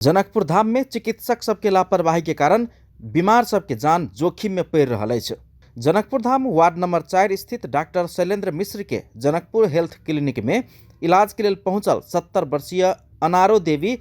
जनकपुर धाम में चिकित्सक सबके लापरवाही के कारण बीमार सबके जान जोखिम में पड़ि रहल अछि। जनकपुर धाम वार्ड नंबर 4 स्थित डॉक्टर शैलेंद्र मिश्र के जनकपुर हेल्थ क्लिनिक में इलाज के लेल पहुंचल 70 वर्षीय अनारो देवी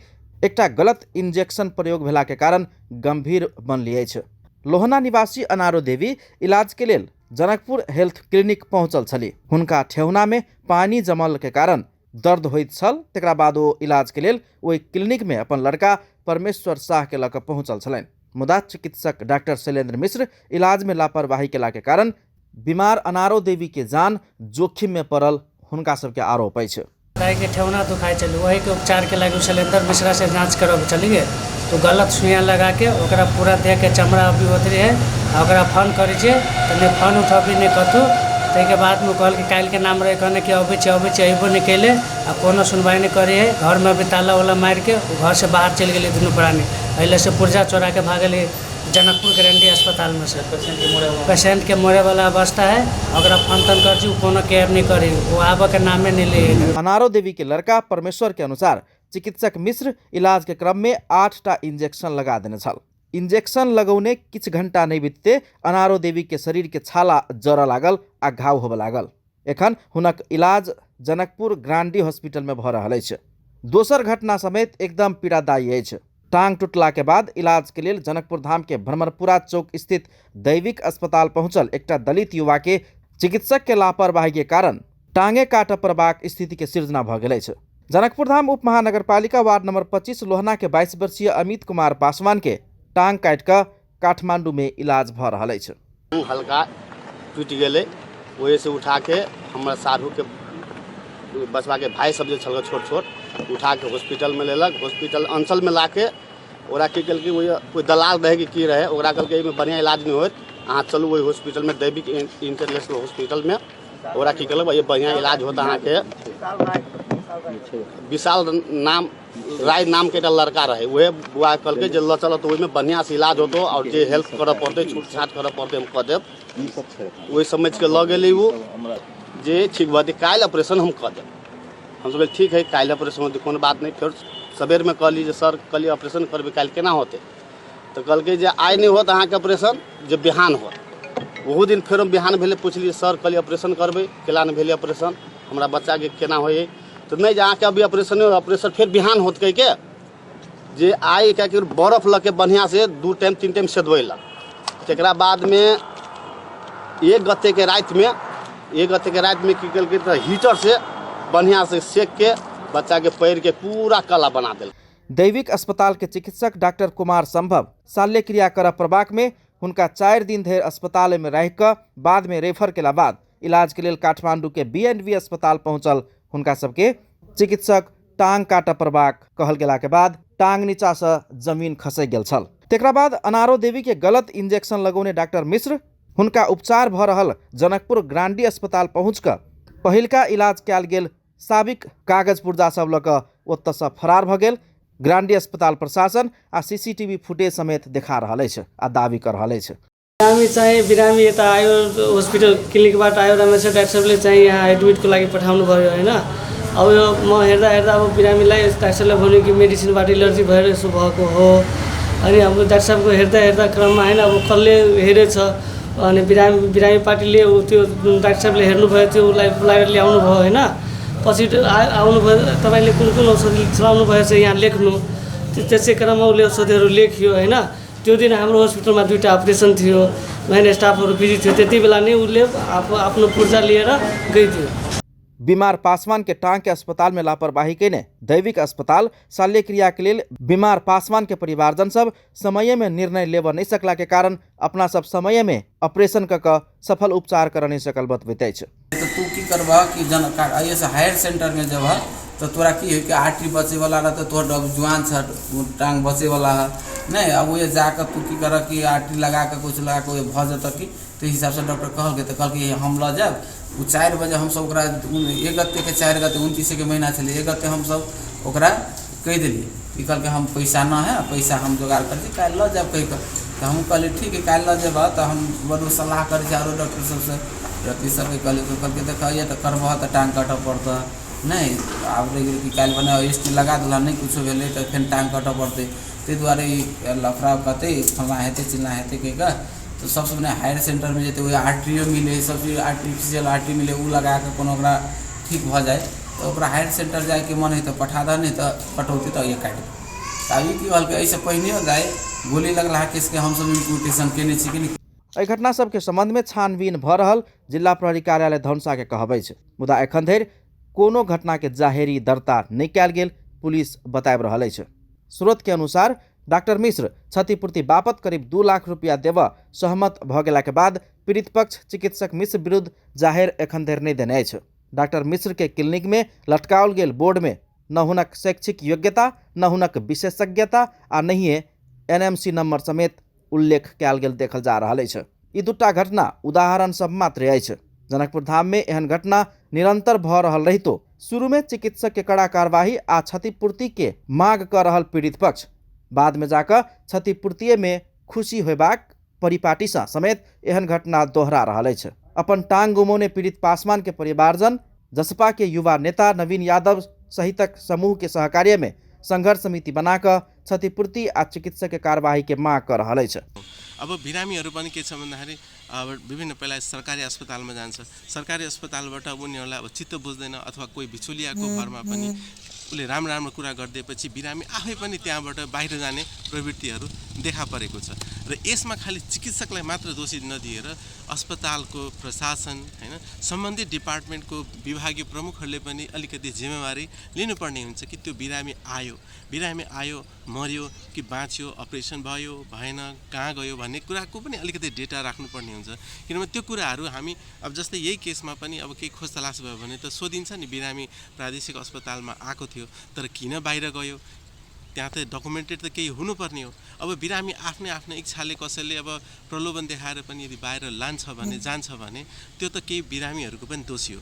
एकटा गलत इंजेक्शन प्रयोग भेला के कारण गंभीर बनली अछि। लोहना निवासी अनारो देवी इलाज के लेल जनकपुर हेल्थ क्लिनिक पहुंचल छली। हुनका ठेहुना में पानी जमल के कारण दर्द होइत छल। तकरा बाद ओ इलाज के लेल ओहि क्लिनिक में अपन लड़का परमेश्वर साह के लऽ कऽ पहुंचल छलनि। मुदा चिकित्सक डॉक्टर शैलेंद्र मिश्र इलाज में लापरवाही केला के कारण बीमार अनारो देवी के जान जोखिम में पड़ल हुनका सबके आरोप अछि। दाइके ठेहुना दुखाइ छलै, ओहिके उपचारके लागि शैलेन्द्र मिश्रासँ जाँच करबै छलियै तऽ गलत सुइया लगाके ओकरा पूरा देहके चमड़ा अभी ओतरे हइ। आ ओकरा फोन करै छियै तऽ नहि फोन उठऽबी नहि कतहु। ताहिके बादमे कहलकै काल्हिके नाम रहै, कहने कि अबै छी अबै छी, अयबो नहि कयलै आ कोनो सुनवाइ नहि करै हइ। घरमे अभी ताला उला मारिके ओ घरसँ बाहर चलि गेलै दुनू प्राणी। एहि लए से पुर्जा चोराके भागल हइ जनकपुर ग्रैंडी अस्पतालमे से। पेशेंटके मरैवला अवस्था है। ओकरा फोन तोन करै छी, ओ कोनो केयर नहि करै, ओ आबऽके नामे नहि लै हइ। अनारो देवी के लड़का परमेश्वर के अनुसार चिकित्सक मिश्र इलाज के क्रम में 8टा इंजेक्शन लगा देने छल। इंजेक्शन लगौने किछु घंटा नहीं बीतते अनारो देवी के शरीर के छाला जरऽ लागल आ घाव होबऽ लागल। एखन हुनक इलाज जनकपुर ग्रांडी हॉस्पिटल में भऽ रहल अछि। दोसर घटना समेत एकदम पीड़ादायी अछि। टांग टूटला के बाद इलाज के लेल जनकपुर धाम के भ्रमरपुरा चौक स्थित दैविक अस्पताल पहुंचल एकटा दलित युवा के चिकित्सक के लापरवाही के कारण टांगे काटऽ पड़बाक स्थिति के सृजना भऽ गेल अछि। जनकपुर धाम उप महानगरपालिका वार्ड नंबर 25 लोहना के 22 वर्षीय अमित कुमार पासवान के टांग काटि कऽ काठमांडू में इलाज भऽ रहल अछि। हल्का टूटि गेलै, ओहिसँ उठाके हमर साढ़ूके बचबाके भाइ सब जे छल छोट छोट, उठाके हॉस्पिटलमे लेलक। हॉस्पिटल अंचलमे लाके ओकरा की केलकै, ओहि कोइ दलाल रहै कि की रहै, ओकरा कहलकै एहिमे बढ़िआँ इलाज नहि होयत, अहाँ चलू ओहि हॉस्पिटलमे, दैविक इंटरनेशनल हॉस्पिटलमे। ओकरा की केलक, ये बढ़िआँ इलाज होत अहाँके। विशाल नाम राय नामके एकटा लड़का रहै, उहे बुआ कहलकै जे लऽ चलऽ तऽ ओहिमे बढ़िआँसँ इलाज होतौ आओर जे हेल्प करऽ पड़तै, छूट छाट करऽ पड़तै, हम कऽ देब। ओहि समझिके लऽ गेलै ओ जे ठीक भऽ जेतै, काल्हि ऑपरेशन हम कऽ देब। हमसभ कहलियै ठीक हइ, काल्हि ऑपरेशन होतै, कोनो बात नहि। फेर सबेरमे कहलियै जे सर, कहलियै ऑपरेशन करबै काल्हि केना होतै? तऽ कहलकै जे आइ नहि होत अहाँके ऑपरेशन, जे बिहान होत। ओहू दिन फेरो बिहान भेलै, पुछलियै सर, कहलियै ऑपरेशन करबै, केला नहि भेलै ऑपरेशन, हमरा बच्चाके केना होइ? तऽ नहि जे अहाँके अभी ऑपरेशन नहि, ऑपरेशन फेर बिहान होत कहिके जे आइ कियाकि बरफ लऽ के बढ़िआँसँ 2 टाइम 3 टाइम सेदबैलक। तकरा बादमे 1 गतेके रातिमे, 1 गतेके रातिमे की केलकै तऽ हीटरसँ बढ़िआँसँ सेकके बच्चाके पैरके पूरा काला बना देलकै। दैविक अस्पताल के चिकित्सक डॉक्टर कुमार संभव शल्यक्रिया करऽ पड़बाक में हुनका 4 दिन धरि अस्पताल में राखि कऽ बाद में रेफर केला बाद इलाज के लेल काठमांडू के बी एंड बी अस्पताल पहुंचल हुनका सबके चिकित्सक टांग काटऽ पड़बाक कहल गेला के बाद टांग नीचा से जमीन खसि गेल छल। तकरा बाद अनारो देवी के गलत इंजेक्शन लगौने डॉक्टर मिश्र हुनका उपचार भऽ रहल जनकपुर ग्रांडी अस्पताल पहुँच कऽ पहिलका इलाज कयल गेल साबिक कागज पुर्जा सब लऽ कऽ ओतऽसँ फरार भऽ गेल। ग्रांडी अस्पताल प्रशासन आ सीसीटीवी फुटेज समेत देखा रहल अछि आ दावी कऽ रहल अछि। बिरामी चाहिँ बिरामी यता आयो हस्पिटल क्लिनिकबाट आयो, राम्रै छ, डाक्टर साहबले चाहिँ यहाँ एडमिटको लागि पठाउनु भयो होइन। अब यो म हेर्दा हेर्दा अब बिरामीलाई डाक्टर साहबले भन्यो कि मेडिसिनबाट एलर्जी भएर यसो भएको हो। अनि अब डाक्टर साहबको हेर्दा हेर्दा क्रममा होइन अब कसले हेरेछ, अनि बिरामी पार्टीले ऊ त्यो जुन डाक्टर साहबले हेर्नुभयो त्यो उसलाई बोलाएर ल्याउनु भयो होइन। पछि आउनुभयो, तपाईँले कुन कुन औषधि चलाउनु भएछ यहाँ लेख्नु, त्यसै क्रममा उसले औषधिहरू लेखियो होइन। त्यो दिन हाम्रो हस्पिटलमा 2टा अपरेसन थियो, मेन स्टाफहरू बिजी थियो, त्यति बेला नै उसले आफ्नो पूर्जा लिएर गइदियो। बीमार पासवान के टांग के अस्पताल में लापरवाही केने दैविक अस्पताल शल्यक्रिया के लेल बीमार पासवान के परिवारजन सब समय में निर्णय लेबऽ नहीं सकला के कारण अपना सब समय में ऑपरेशन क कऽ सफल उपचार कर नहीं सकल बतबैत अछि। तऽ तू की करबह कि जन एहिसँ हायर सेंटरमे जेबह तऽ तोरा की होइ कि आर्टरी बचैवला रहतौ, तोहर डब जुआन छह, टाँग बचैवला हऽ नहि। आब ओहिजे जाकऽ तू की करह कि आर्टरी लगाकऽ किछु लगाकऽ ओहि भऽ जेतऽ कि ताहि हिसाबसँ डॉक्टर कहलकै। तऽ कहलकै हम लऽ जायब। ओ 4 बजे हमसभ ओकरा 1 गतेके 4 गते 29के महीना छलै, 1 गते हमसभ ओकरा कहि देलियै। ई कहलकै हम पैसा नहि हइ, पैसा हम जोगाड़ करै छी, काल्हि लऽ जायब कहिकऽ। तऽ हमहूँ कहलियै ठीक हइ, काल्हि लऽ जेबह। तऽ हम बड्ड सलाह करै छी आरो डॉक्टर सभसँ, अथी सभके कहलियै। तऽ कहलकै देखऽ तऽ करबह तऽ टाँग काटऽ पड़तऽ, नहि आब रहि गेलै कि काल्हि बना स्टील लगा देलह नहि किछो भेलै तऽ फेर टाँग कटऽ पड़तै। ताहि दुआरे ई लफड़ा कहतै फल्लाँ हेतै चिल्लाँ हेतै कहि कऽ तऽ सबसँ पहिने हायर सेन्टरमे जेतै, ओहि आर्टरियो मिलै, सब चीज आर्टिफिशियल आर्टरी मिलै, ओ लगा कऽ कोनो ओकरा ठीक भऽ जाइ तऽ ओकरा हायर सेन्टर जाइके मन हइ तऽ पठा दह, नहि तऽ कटौती तऽ काटि दह। तऽ आब ई की कहलकै, एहिसँ पहिनेयो दाइ गोली लगलाहा केसके हमसभ इम्प्यूटेशन कयने छी कि नहि। एहि घटना सबके संबंध में छानबीन भऽ रहल जिला प्रहरी कार्यालय धनुषा के कहब अछि, मुदा एखन धरि कोनो घटना के जाहेरी दर्ता नहि कयल गेल पुलिस बताबि रहल अछि। स्रोत के अनुसार डॉक्टर मिश्र क्षतिपूर्ति बापत करीब 2 लाख रुपया देबऽ सहमत भऽ गेला के बाद पीड़ित पक्ष चिकित्सक मिश्र विरुद्ध जाहेर एखन धरि नहि देने अछि। डॉक्टर मिश्र के क्लिनिक में लटकाओल गेल बोर्ड में न हुनक शैक्षिक योग्यता, न हुनक विशेषज्ञता आ नहिए एनएमसी नंबर समेत उल्लेख कयल गेल देखल जा रहल अछि। ई दूटा घटना उदाहरण सब मात्र अछि। जनकपुर धाम में एहन घटना निरंतर भऽ रहल रहितो शुरू में चिकित्सक के कड़ा कार्यवाही आ क्षतिपूर्ति के मांग कऽ रहल पीड़ित पक्ष बाद में जाकऽ क्षतिपूर्तिये में खुशी होयबाक परिपाटीसँ समेत एहन घटना दोहरा रहल अछि। अपन टांग गुमौने पीड़ित पासवान के परिवारजन जसपा के युवा नेता नवीन यादव सहितक समूह के सहकार्य में संघर्ष समिति बनाकऽ क्षतिपूर्ति आ चिकित्सक के कार्यवाही के मांग कऽ रहल अछि। अब बिरामीहरू पनि के छ भन्दाखेरि अब विभिन्न पहिला सरकारी अस्पतालमा जान्छ, सरकारी अस्पतालबाट उनीहरूलाई अब चित्त बुझ्दैन अथवा कोही बिचौलियाको भरमा पनि उसले राम्रो राम्रो कुरा गरिदिएपछि बिरामी आफै पनि त्यहाँबाट बाहिर जाने प्रवृत्तिहरू देखा परेको छ। र यसमा खालि चिकित्सकलाई मात्र दोषी नदिएर अस्पतालको प्रशासन हैन, सम्बन्धित डिपार्टमेन्टको विभागीय प्रमुखहरूले पनि अलिकति जिम्मेवारी लिनुपर्ने हुन्छ कि त्यो बिरामी आयो मर्यो कि बाँच्यो, अपरेसन भयो भएन, कहाँ गयो भन्ने कुराको पनि अलिकति डेटा राख्नुपर्ने हुन्छ। किनभने त्यो कुराहरू हामी अब जस्तै यही केसमा पनि अब केही खोज तलास भयो भने त सोधिन्छ नि, बिरामी प्रादेशिक अस्पतालमा आएको थियो तर किन बाहिर गयो, त्यहाँ त डकुमेन्टेड त केही हुनुपर्ने हो। अब बिरामी आफ्नै आफ्नो इच्छाले कसैले अब प्रलोभन देखाएर पनि यदि बाहिर लान्छ भने जान्छ भने त्यो त केही बिरामीहरूको पनि दोषी हो।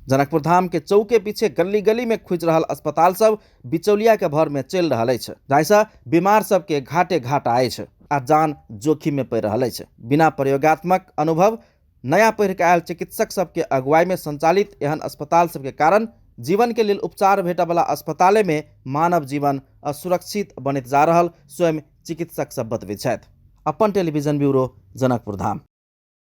जनकपुर धाम के चौके पीछे गली गली में खुजि रहल अस्पताल सब बिचौलिया के भर में चलि रहल अछि, जाहिसँ बीमार सबके घाटे घाटा अछि आ जान जोखिम में पड़ि रहल अछि। बिना प्रयोगात्मक अनुभव नया पढ़ि कऽ आयल चिकित्सक सबके अगुवाई में संचालित एहन अस्पताल सबके कारण जीवन के लेल उपचार भेटऽवला अस्पताले में मानव जीवन असुरक्षित बनैत जा रहल स्वयं चिकित्सक सब बतबैत छथि। अपन टेलीविजन ब्यूरो, जनकपुर धाम।